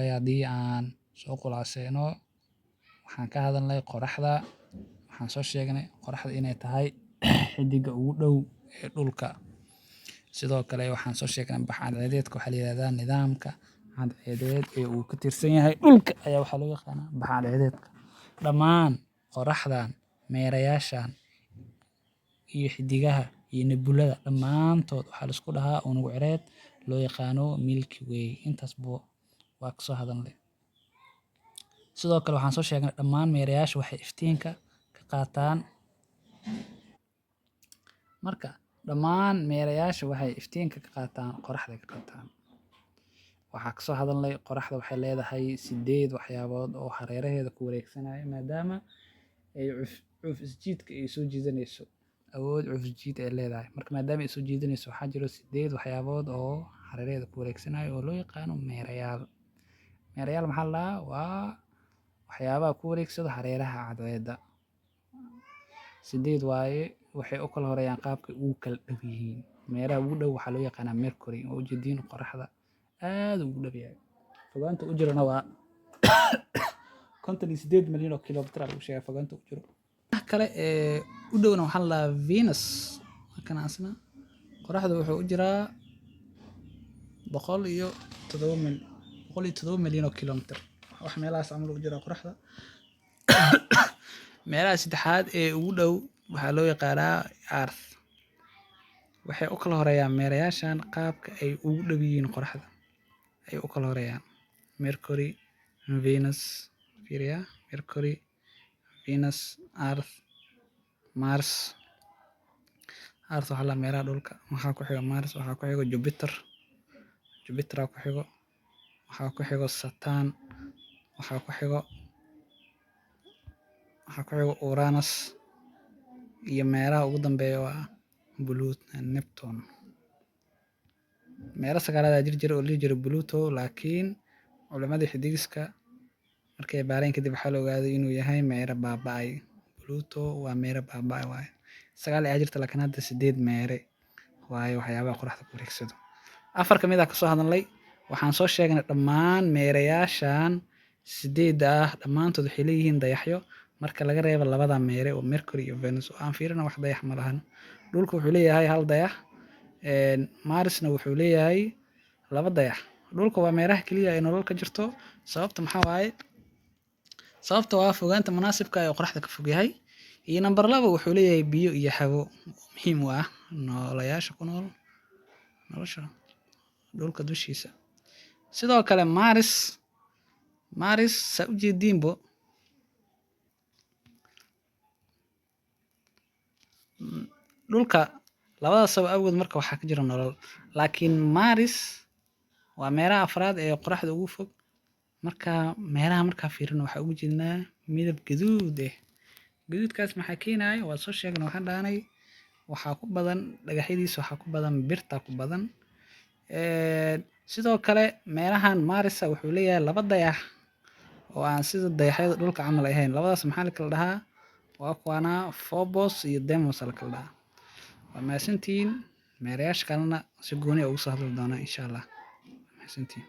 Haddii aan soo khulaaseyno, waxaan ka hadalnay qoraxda. Waxaan soo sheegnay qoraxda inay tahay xidiga ugu dhow ee dhulka. Sidoo kale waxaan soo sheegnay bax cadceedeedka waxaa la yiraahdaa nidaamka cadceedeed ee uu ka tirsan yahay dhulka ayaa waxaa loo yaqaanaa bax cadceedeedka. Dhammaan qoraxdan, meerayaashan iyo xidigaha iyo nebulada dhammaantood waxaa la isku dhahaa unug cireed loo yaqaano Milky Way. Intaasba waa kasoo hadalnay. Sidoo kale waxaan soo sheegnay dhammaan meerayaasha waxay iftiinka ka qaataan. Marka dhammaan meerayaasha waxay iftiinka ka qaataan qoraxda ka qaataan. Waxaa kasoo hadalnay qoraxda waxay leedahay 8 waxyaabood oo hareeraheeda ku wareegsanaya, maadaama ay cuf isjiidka ay soo jiidanayso, awood cuf isjiid ay leedahay. Marka maadaama ay soo jiidanayso, waxaa jiro 8 waxyaabood oo hareeraheeda ku wareegsanayo oo loo yaqaano meerayaal. Meerayaal maxaa la dhahaa? Waa waxyaabaha ku wareegsada hareeraha cadceedda. 8 waaye, waxay u kala horeeyaan qaabka ugu kala dhow yihiin. Meeraha ugu dhow waxaa loo yaqaanaa Mercury, oo ujeediin qoraxda aad ugu dhow yahay. Fogaanta u jirana waa 58 milyan oo kilomitir lagu sheegaa fogaanta u jiro. Kale ee u dhowna waxaa la dhahaa Venus. Markan asna qoraxda wuxuu u jiraa 107 milyan oo kilomitir. Wax meelahaas camal u jiraa qoraxda. Meelaha saddexaad ee ugu dhow waxaa loo yaqaanaa Earth. Waxay u kala horeeyaan meerayaashan qaabka ay ugu dhow yihiin qoraxda ay u kala horeeyaan: Mercury, Venus, fiiriya, Mercury, Venus, Earth, Mars. Earth waxaa la meeraha dhulka, waxaa ku xiga Mars, waxaa ku xiga Jupiter, Jupiter ku xigo, waxaa ku xigo Saturn, waxaa ku xigo Uranus, iyo meeraha ugu dambeeya waa Pluto, Neptune. Meelo sagaalaad ayaa jiri jiray oo la dhihi jiray Pluto, laakiin culimadii xidigiska markay baareen kadib waxaa la ogaaday inuu yahay meero baaba'ay. Pluto waa meero baaba'ay waaye. 9 ayaa jirta, laakiin hadda 8 meere waaye waxyaabaha qoraxda ku wareegsado. 4 ka mid ah kasoo hadalnay. Waxaan soo sheegnay dhammaan meerayaashan 8-da ah dhammaantood waxay leeyihiin dayaxyo, marka laga reebo labada meere oo Mercury iyo Venus oo aan fiirina wax dayax ma lahan. Dhulka wuxuu leeyahay hal dayax, Marsna wuxuu leeyahay 2 dayax. Dhulka waa meeraha keliya ay nolol ka jirto. Sababta maxaa waaye? Sababta waa fogaanta munaasibka ee qoraxda ka fog yahay, iyo number 2, wuxuu leeyahay biyo iyo hawo muhiim u ah noolayaasha ku nool nolosha dhulka dushiisa. Sidoo kale Mars saa u jeediinbo dhulka labada sabab awgood marka waxaa ka jira nolol, laakiin Mars waa meeraha afraad ee qoraxda ugu fog. Marka meeraha markaa fiirino, waxaa ugu jeednaa midab gaduud eh. Gaduudkaas maxaa keenaya? Waa soo sheegnay, waxaan dhahnay waxaa ku badan dhagaxyadiisa, waxaa ku badan birta ku badan. Sidoo kale meerahan Mars wuxuu leeyahay 2 dayax oo aan sida dayaxyada dhulka camal ahayn. Labadaas maxaa la kala dhahaa? Waa kuwaana, Phobos iyo Deimos la kala dhahaa. Waa mahadsantihiin. Meerayaasha kalena si gooni ah ugu soo hadli doonaa insha Allah. Mahadsantihiin.